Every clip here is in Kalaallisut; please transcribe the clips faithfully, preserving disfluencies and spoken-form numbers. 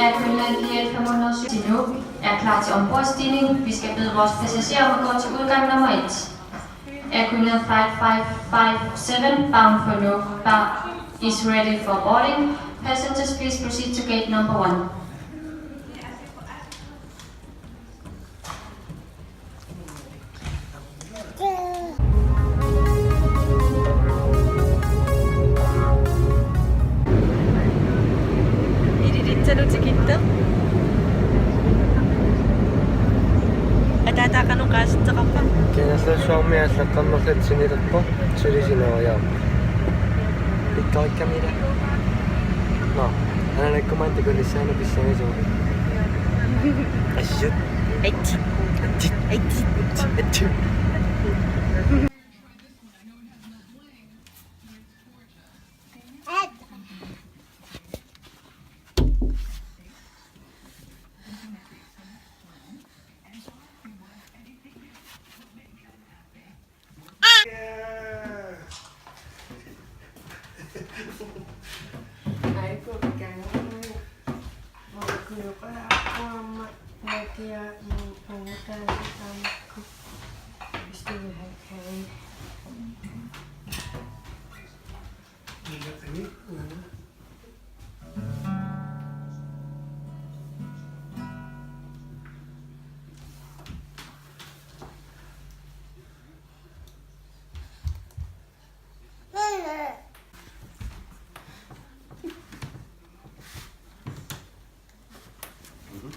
Air Greenland G L fem hundrede syv til nu er klar til ombordstigning. Vi skal bede vores passagerer om at gå til udgang nummer et. Air Greenland Flight five five seven, bound for Nuuk, bar is ready for boarding. Passengers, please proceed to gate number one. Ililitsalu tikitta. Ataataaqanu qaasitseqarpa? Kangerlussuarmi aallaqqammerluta sinilerpoq, suli sineriarpoq. Pikkorikkamila. Nå, ananakkumaanni takunissaanut pissangasoq. Assut. Atsit. Atsit. Atsit. Atsit.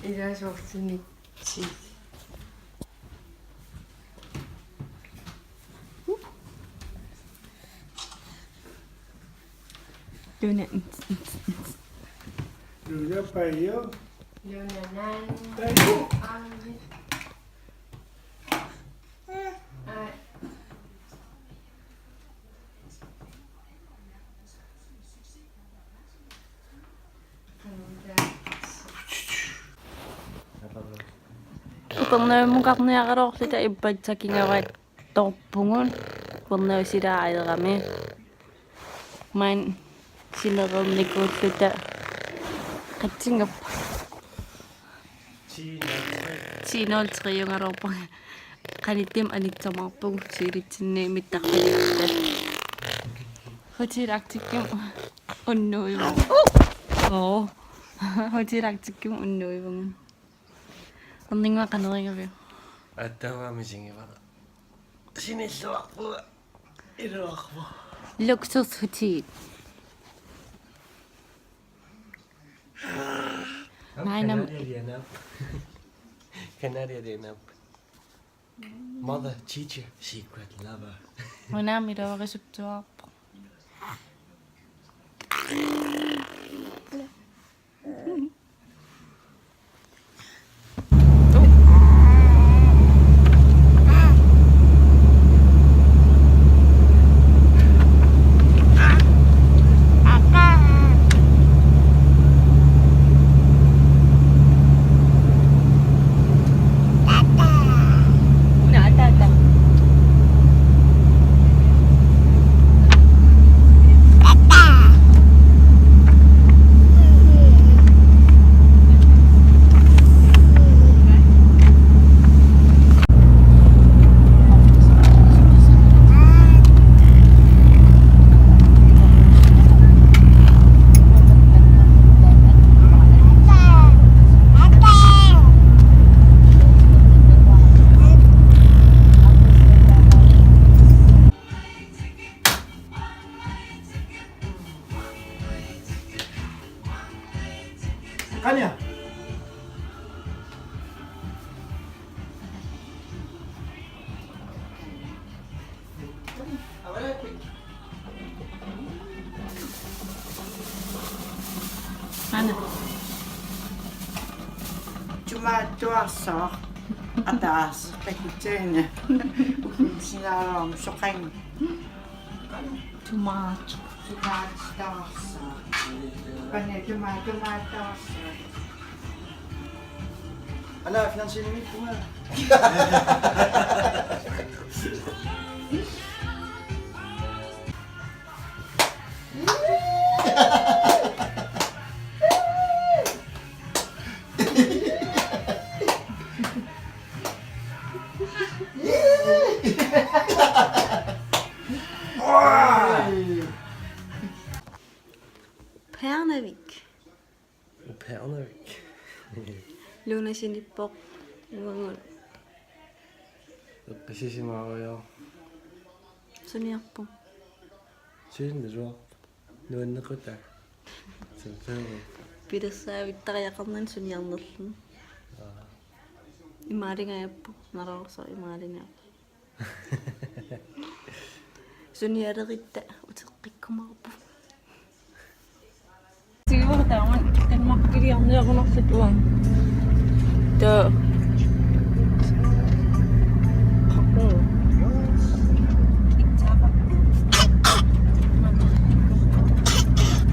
Ilaasorsinik. Luna. Luna paio. Luna nan. Paio. Ai. Upernavimukarniaraluarluta ippassaq kingavaat toorpugut, upernaviup silaa aerami. Maani sinereernikuulluta qatsinngappa. Ti nul tre-ugaluarpunga. Qanittumik anittumaarpugut siulitsinni mittarfiliarta. Hotel Arcticimi unnuivugut. Oo. Hotel Arcticimi unnuivugut. Erninnguaq qanoq iliorpiuk? Aatsaat misigivara. Sinilluarpunga. Iluarpunga. Luksushotel. Nainam. Kanarialianap. Kanarialianap. Mother, teacher, secret lover. Unami loverisuttuarpoq. Qania. Ana. Tumaattuarsaaq. Ataaseq takutsaana. Ukunsinaarum soqang. Tumaat. Tumaattuarsaaq. Pane tumaat, tumaattuarsaaq. Ana, fjernsynet mit, du er. Luna sinippoq. Uagut. Eqqissisimaarujoor. Suniarpoq. Sinnasuaq. Nuannequtaa. Suu, suu. Pilersaaruttariaqarnani suniarnerluni. Aa. Imaalingajappoq, nalorso imaalingajappoq. Sunialeritta uteqqikkumaarpoq. Siuartaaman Danmarkiliarniarunarluta uanga. Taa.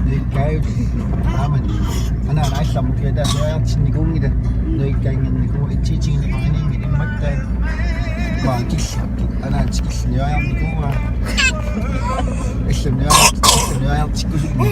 Nuikkaajut. Aaman. Anaana allamut kiataa suajartinnikuunngilaq. Nuikkaanngikkuit itsiitinneqarnianngilaq immaqa. Uanga killakki. Anaana tikillugu nuajarnikuuaa. Allamut nuajar-, allamut nuajartikkusunni.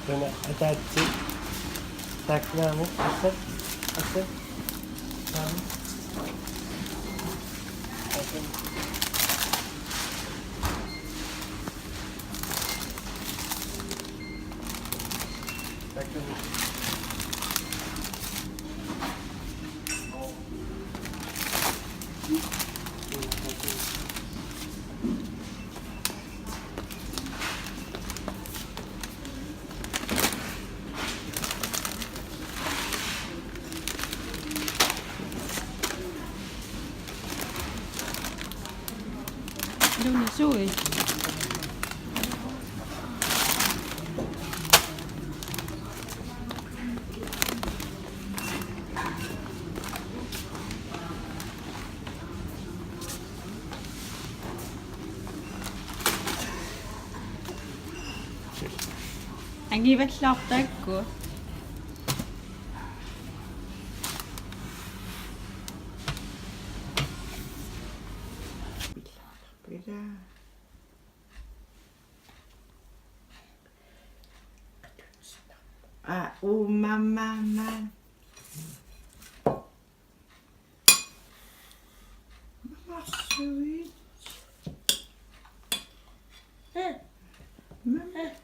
Tuna ataatsip. Taakku naamik. Assut. Assut. Naamik. Assut. Luna sui. Angivallaartakku. Aa, uummaammaammaa. Mamarsuit. Mamarsuit.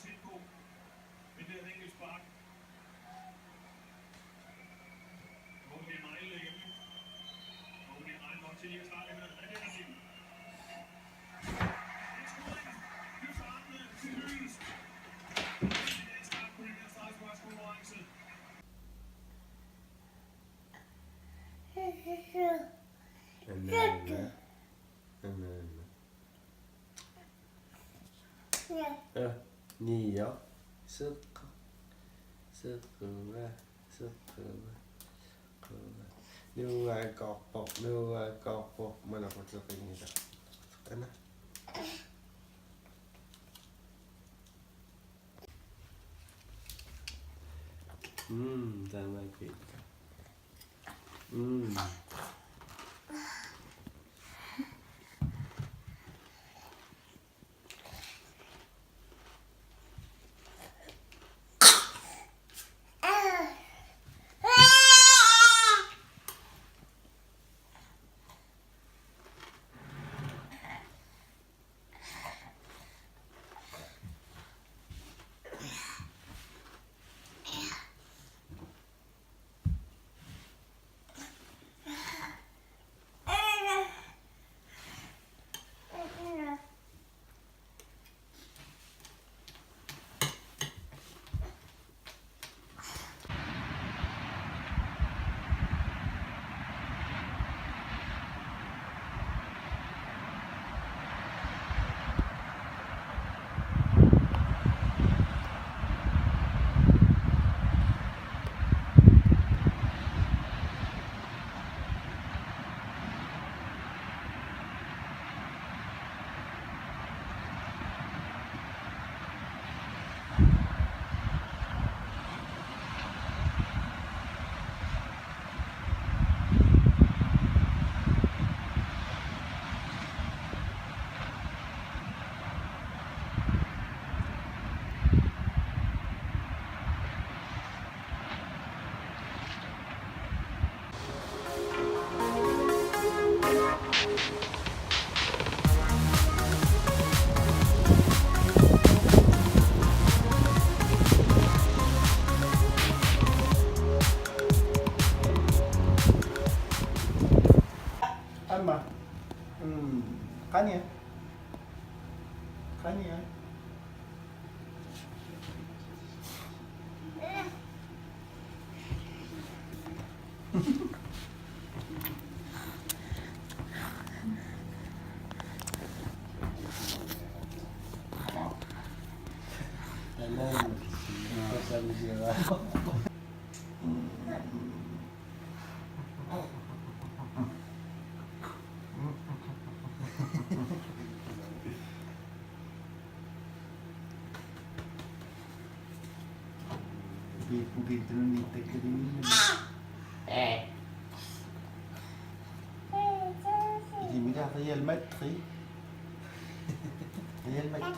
Men det er et enkelt spark. Håber, det er negle igen. Håber, det er negle nok til lige at starte med. Men det er det. Det er scoring. Løfter armene til hyldest. Det er et start på den her straffesparkskonkurrence. Anna, Anna. Anna, Anna. Ja. Nia. Seq-, seqquva, seqquva, seqquva. Nuugaakkoorpoq, nuugaakkoorpoq, manaquteqinngilaq. Ana. Mm, taamaappoq. Mm. Aamma. Mm. Qanoq? Qanoq? Ilimi Real Madrid. Real Madrid.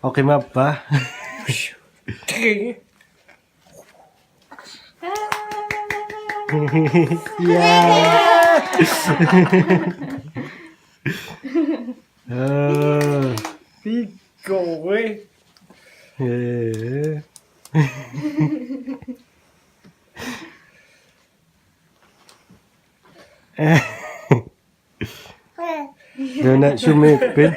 Oqimappa? Ja. Aa. Pikkori. Ee. Nuna sumiippit?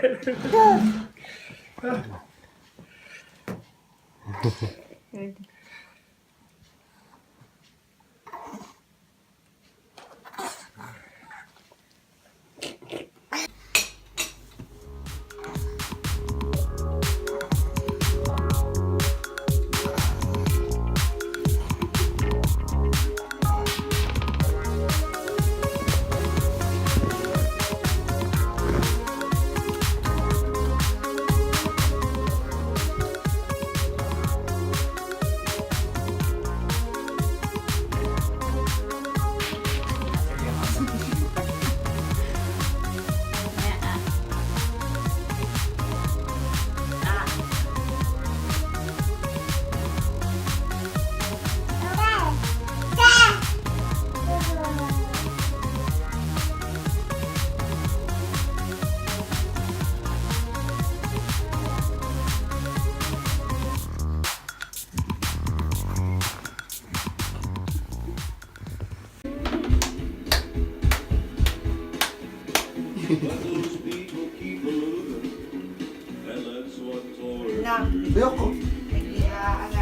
Naa. Ajorku.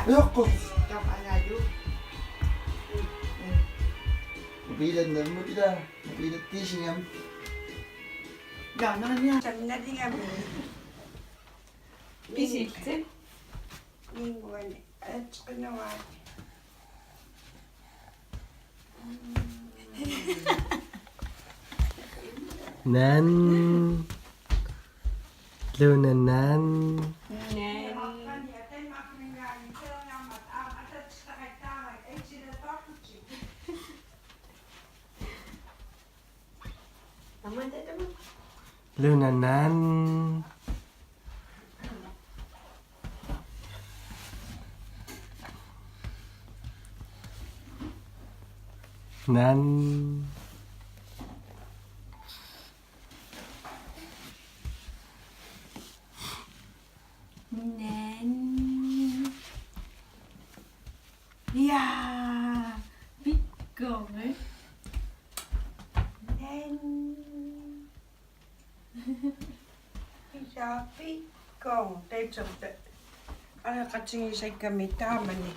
Ajorku. Mobiilannammut ila. Mobiilattiisigami. Naa, naa, naa. Sannalingami. Pisitsit. Inguani. Atqinavaa. Nan. Luna nan. Nan. Luna nan. Nan. Nan. Ja, pikkori. Nan. Ja, pikkori. Taitsorta. Aneqatigisakkami taamani.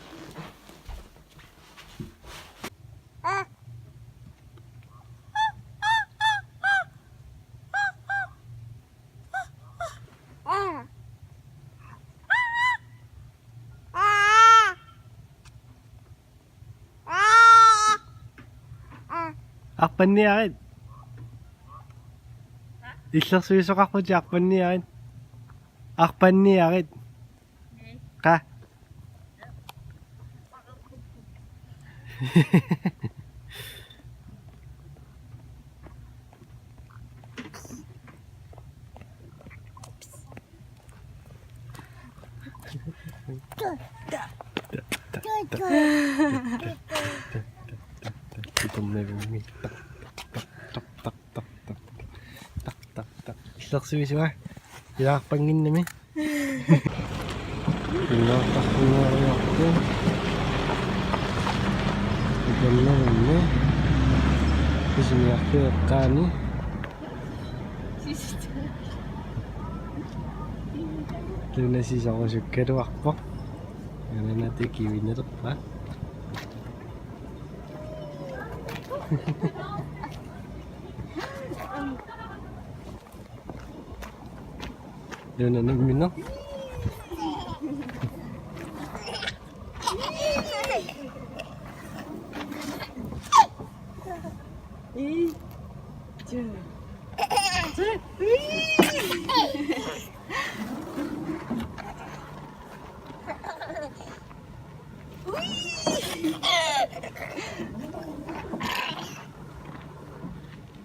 Arpanniarit. Illersuisoqarputit, arpanniarit. Arpanniarit. Qaa. Illersuisua. Ilaarpannginnami. Pingaartarpungaariarput. Ikannerummi. Pisiniarfiup eqqaani. Luna sisorusukkaluarpoq. Ananati kivinerpa. Luna nammineq.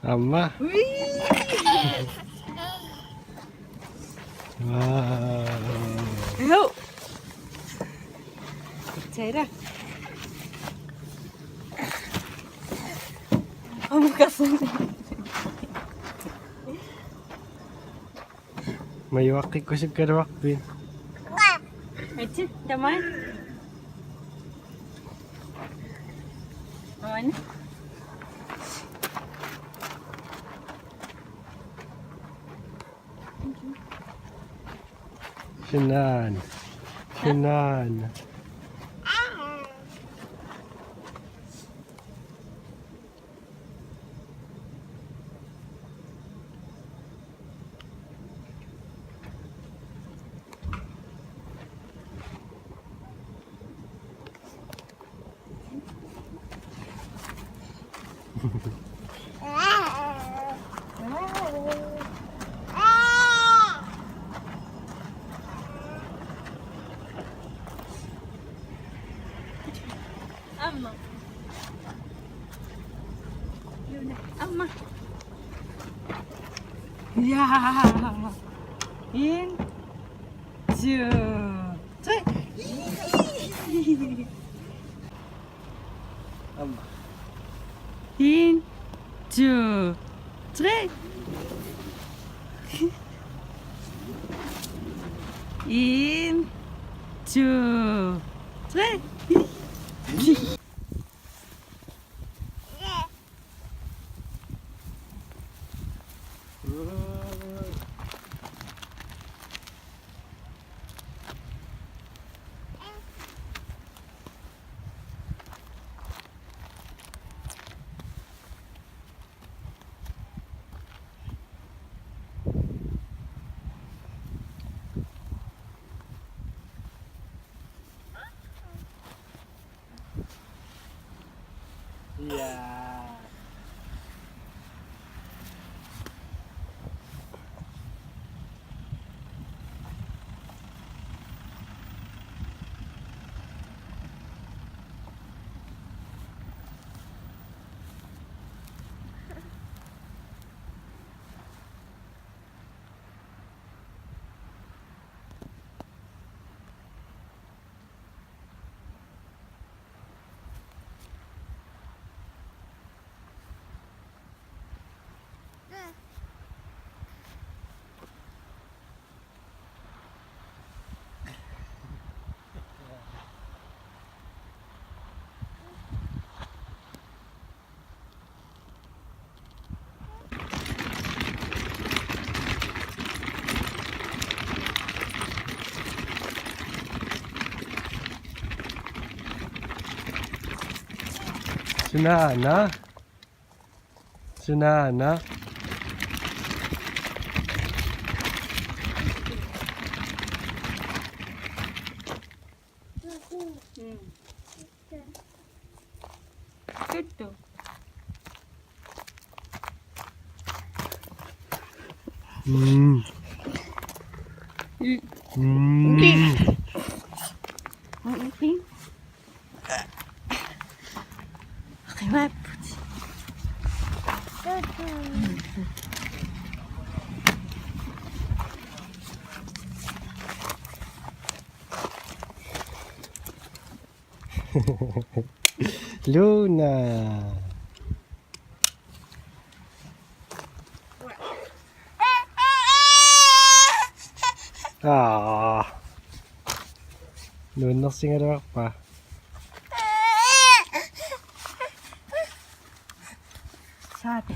Aamma. Wow. Taylor. Amukasun. Majuaqqikkusukkaluarpit? Atsi, tamai. Aani. Sinan. Sinan. Amma. Amma. Ja. In. Two, three. Amma. In, two, three. In, two, three. Ja. Sinaana. Sinaana. Tuttu. Mm. Mm. Mm. Qimapput. Luna. Aa. Nuannersigaluarpa? Saate.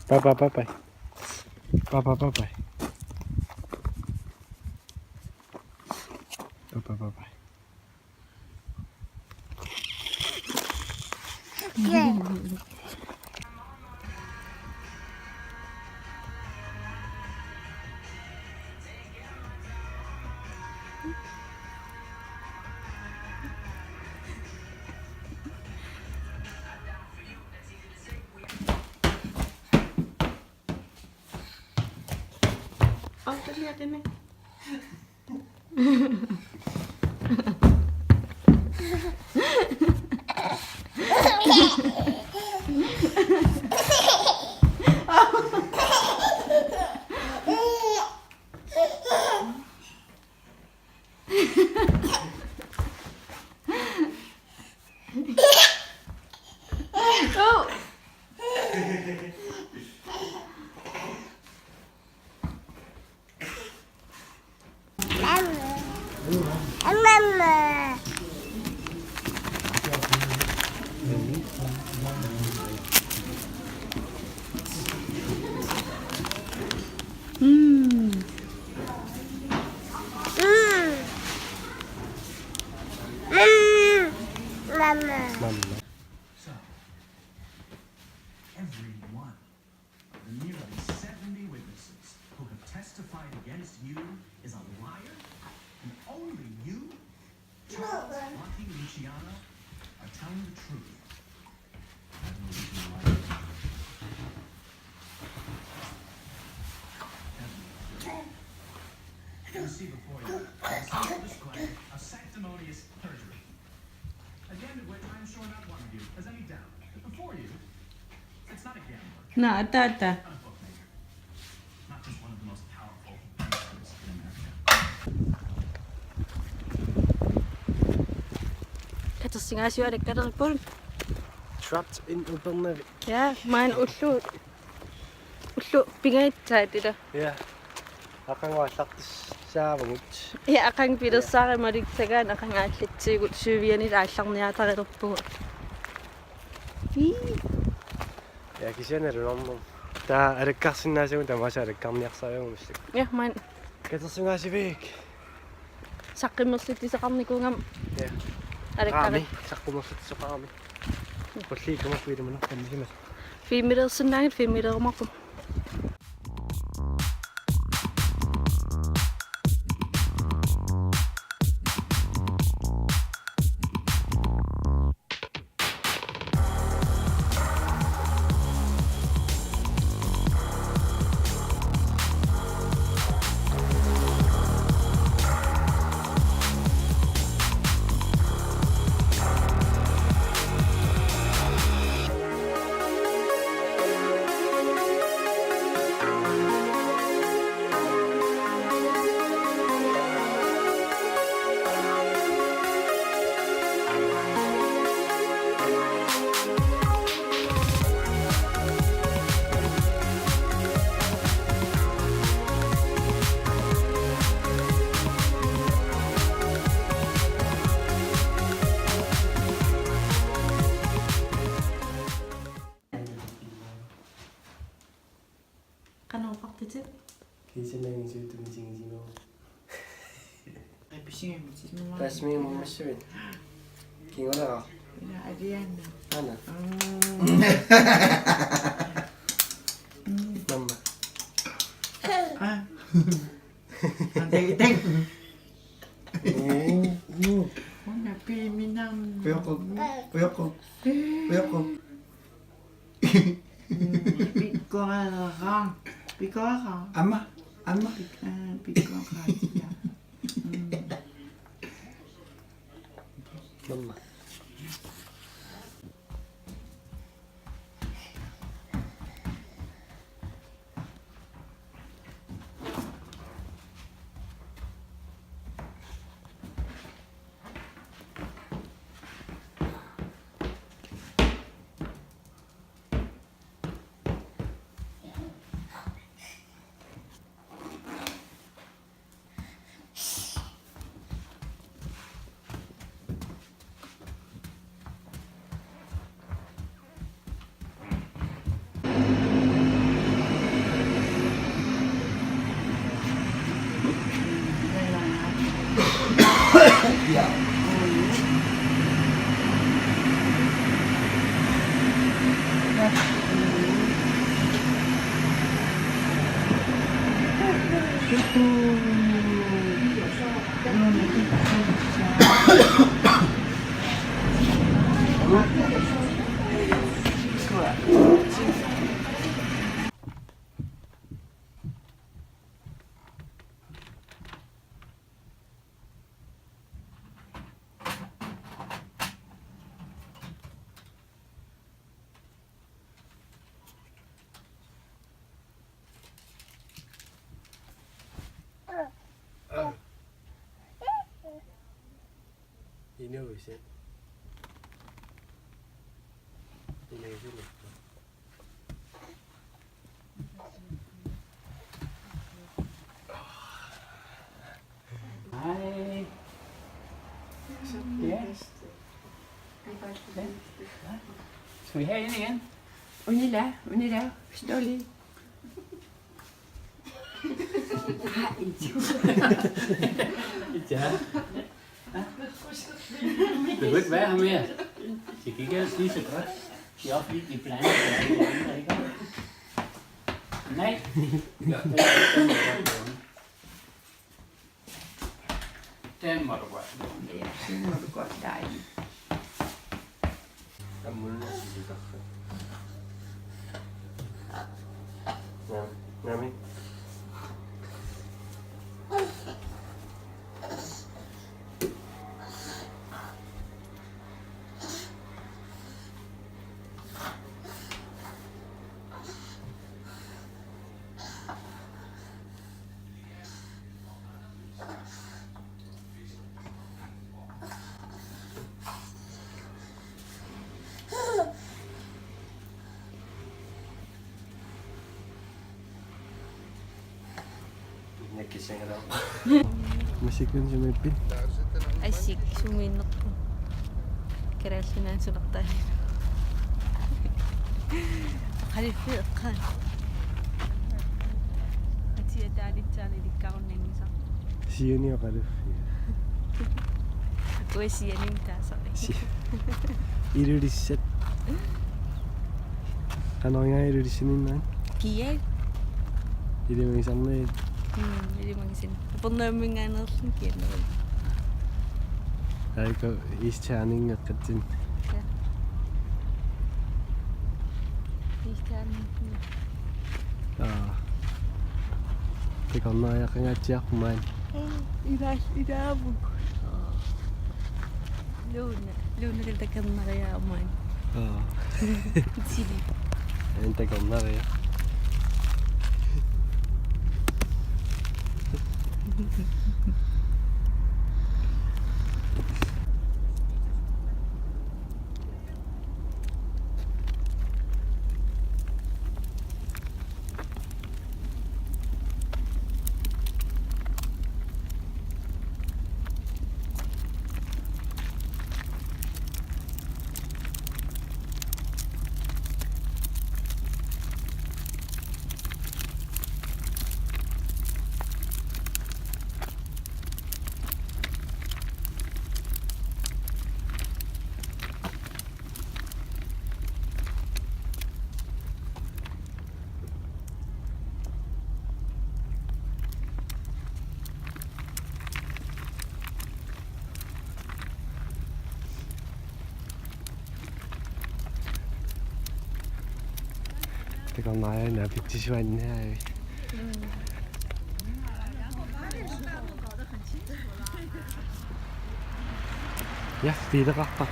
Bye bye, bye bye. Bye bye, bye bye. Bye bye, bye bye. Autaliatimi. Mm. Mm. Mm. Mama. Mama. So, every one of the nearly seventy witnesses who have testified against you is a liar, and only you, Charles Joaquin Luciano, are telling the truth. I have no reason to lie. You see before you a simple display of sanctimonious perjury. Again, of which I'm sure not one of you has any doubt. But before you, it's not a gambler, Naa, ata, ata. Not a bookmaker, not just one of the most powerful banksters in America. Katersugaasiviit alakkalerput. Trapped in Upernavik. Ja, maanna ullut, ullut pingajuaat ila. Ja. Aqagu aallartissaavagut. Ja, aqagu pilersaarumalussagaanni aqagu aallatsigut syvianit aallarniaatarilerpugut. Ii. Ja, kisianni nalunarpoq. Taava alakkarsinnaasagut tamaasa alakkarniarsarivagut massakkut. Ja, maanna. Katersugaasiviit. Saqqummersitsisoqarnikuugama. Ja. Alakkarit. Qaami, saqqummersitsisoqarami. Qulliikkumaarput ilimanarpammi simas. Filmiliorsinnaaginnarpit, filmiliorumaapput. Qanoq oqartutit? Kiisanagisoq tumisigisimagu. Ai, pisigami, pisigami. Tasming mummissuit. Kingorara. Ila aliana. Ana. Mm. Mamma. Ah. Antai, tai. Mm, mm. Una piiminarn. Ujoqu. Ujoqu. Ujoqu. Mm, pikkoreeraq. Pikkoreeraq. Aamma, aamma. Pik-, aa, pikkoreeraq, ja. Mm. Mamma. Inuuisit. Inuuisit. Vi har en igen. Unila, unila, stoli. Ej, ja. Det kunne ikke være mere. Det gik ellers lige så godt. Det er også fordi, det blander sig med de andre, ikke? Nej. Ja, den, den, den, den, den. Den må du godt. Ja, den må du godt, dejligt. Masikun simippit? Assik sumiinnerput. Kalaallit Nunaanni sulertaa. Oqaluffiit eqqaat. Atia taalitsaani ilikkarunnanngisaq. Siuni oqaluffiit. Uasianim taasari. Si-, Ilulissat. Qanoq Ilulissaniinnaat? Kiat? Ilimagisarnaat. Mm, ilimagisin. Upernavimmingaaneerluni kiannerit. Aiko East Herning eqqatsin. Ja. East Herning. Aa. Takornariaqangaatsiarpoq maani. Ila, ilaavuk. Aa. Luna, Luna takornariarumaarpoq. Aa. Sili. En takornariaq. Takornariaq naapitsisuannaavit. Mm. Ja, biileqarpa.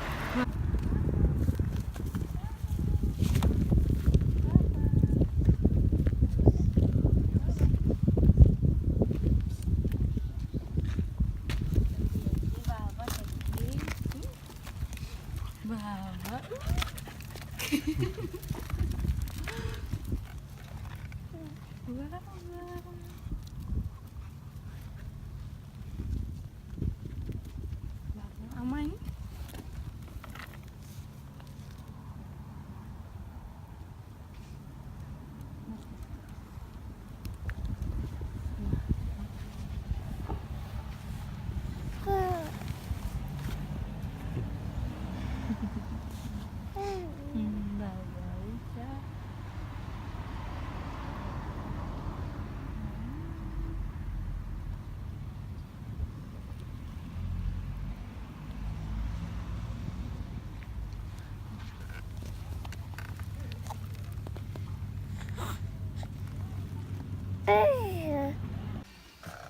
Baava. Baava. Baava. Aman.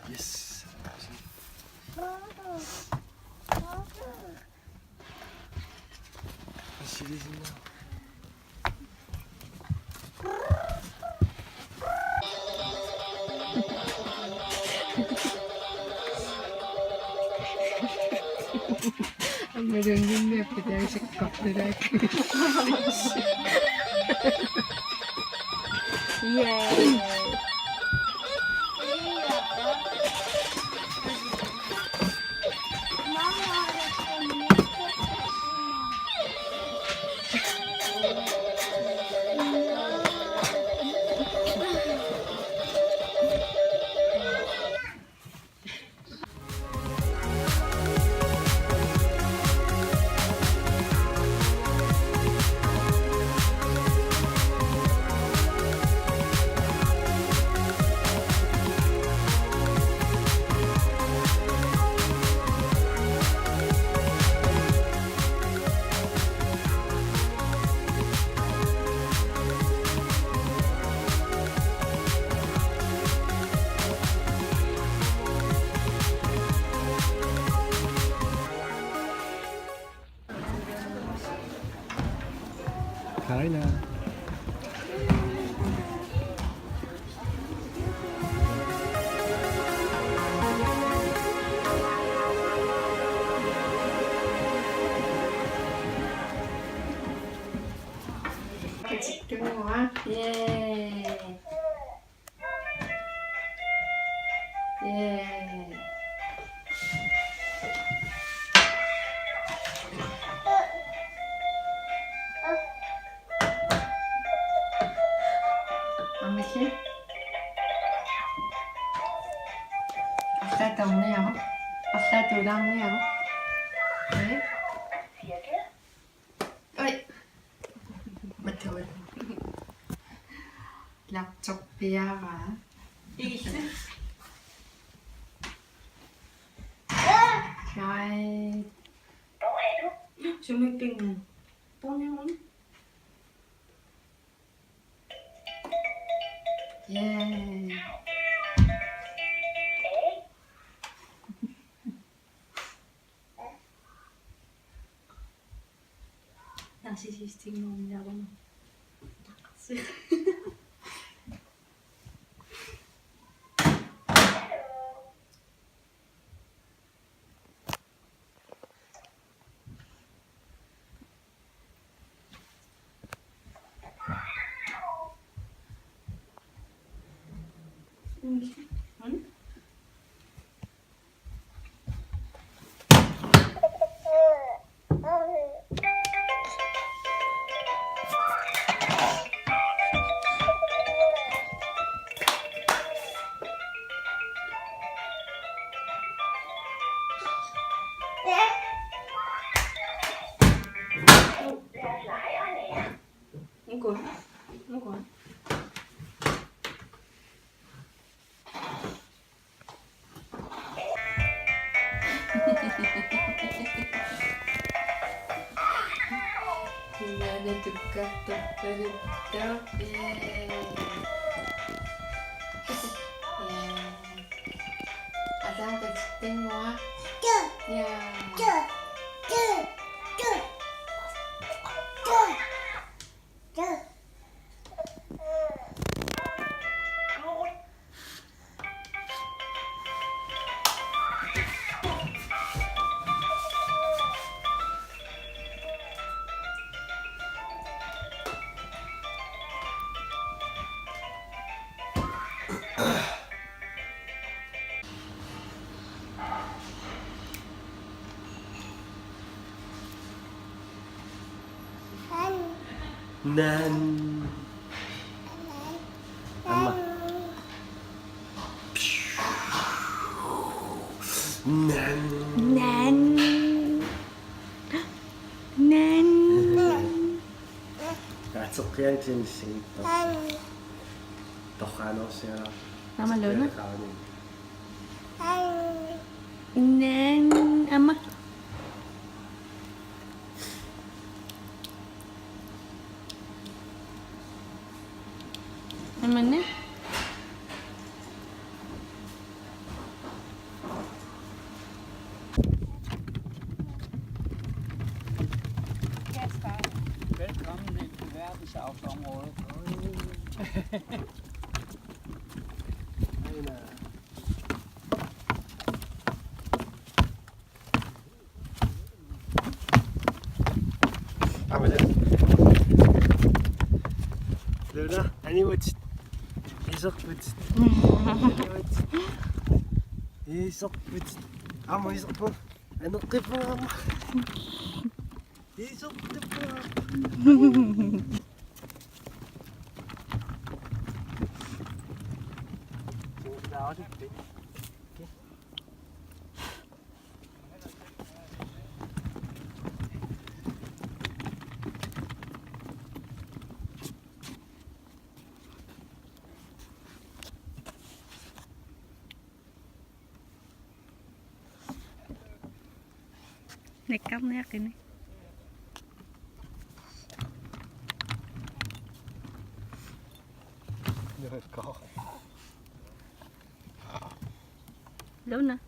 Yes. Aamma luunninngaanniit taasakkortulaakku. Yay. Yay. Yay. Aamma. Arlaat taarniaruk. Arlaat taarniaruk. Oj. Oj. Mattual. Laptopiaraa. Ille. Nej. Sumik pinga. Borneo. Yay. Narcissistinngorniaruma. Nana tukkartorpaluttoq. Yay. Yay. Ataa katittinngua. Yay. Nan. Aamma. Nan. Nan. Nan. Ateqqian tinissing. Torraanersiara. Aamma Luna. Nan. Aamma. Aamma. Velkommen ind på verdensarvsområdet. Aamma. Luna, animatit. Iserputit. Animatit. Iserputit. Aamma iserput. Aneqqippaa aamma. Iserput. Nakkarniaqini. Luna.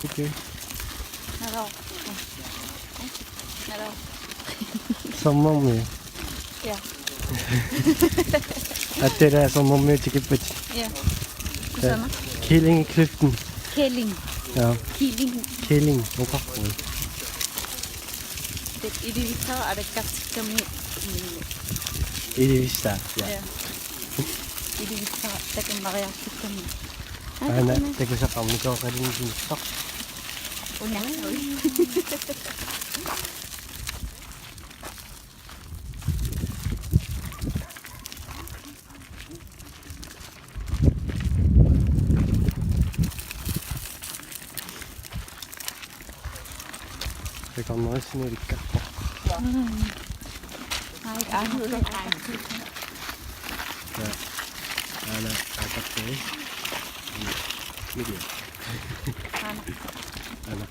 Okay. Nalo. Nalo. Sommermi. Ja. Ateraa sommermi tikippat. Ja. Kusama. Kæling i kløften. Kæling. Ja. Kæling. Kæling. Oqarput. Det er det, vi tager, og det kan komme i. Ilivitsa. Ja. Ja. Det er det, vi tager, der kan Maria komme i. Aana takusaqarnikuuqalinnissoq. Una. Takornarissani ilikkarpoq. Nej, ej, nu er det. Ja. Aana aataqqi. Midia. Aana.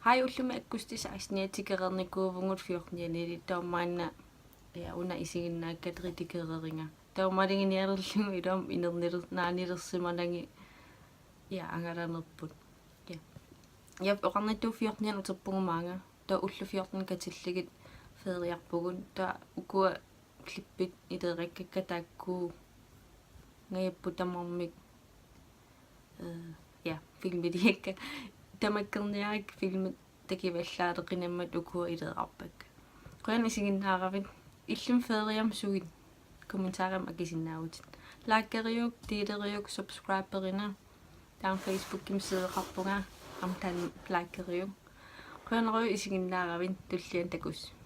Hej, ullumi aggustip sekstenianni tikereernikuuvugut fjortenianniilli, taava maanna, ja, una isiginnaakkatta tikereeriga. Taava maluginialerlugu ilumut inerniler-, naanilersimanagit, ja, angalanerput. Ja. Ja, oqarnittut fjortenianni uterpugut maanga. Taava ullut fjorten katillugit feriarpugut. Taava ukua klippit ileerakkakka taakku ngajapput tamarmik. Øh, ja, filmiliakka. Tamakkerniarakku filmit takivallaaleqinammat ukua ileerarpakka. Qujanaq isiginnaaravit. Illumi feriami sugit? Kommentarimi akisinnaavutit. Likeriuk, deleriuk, subscriberina. Taanna Facebookimi siueqarpunga, aamma taanna likeriuk. Qujanarujussuaq isiginnaaravit, tulliani takuss'.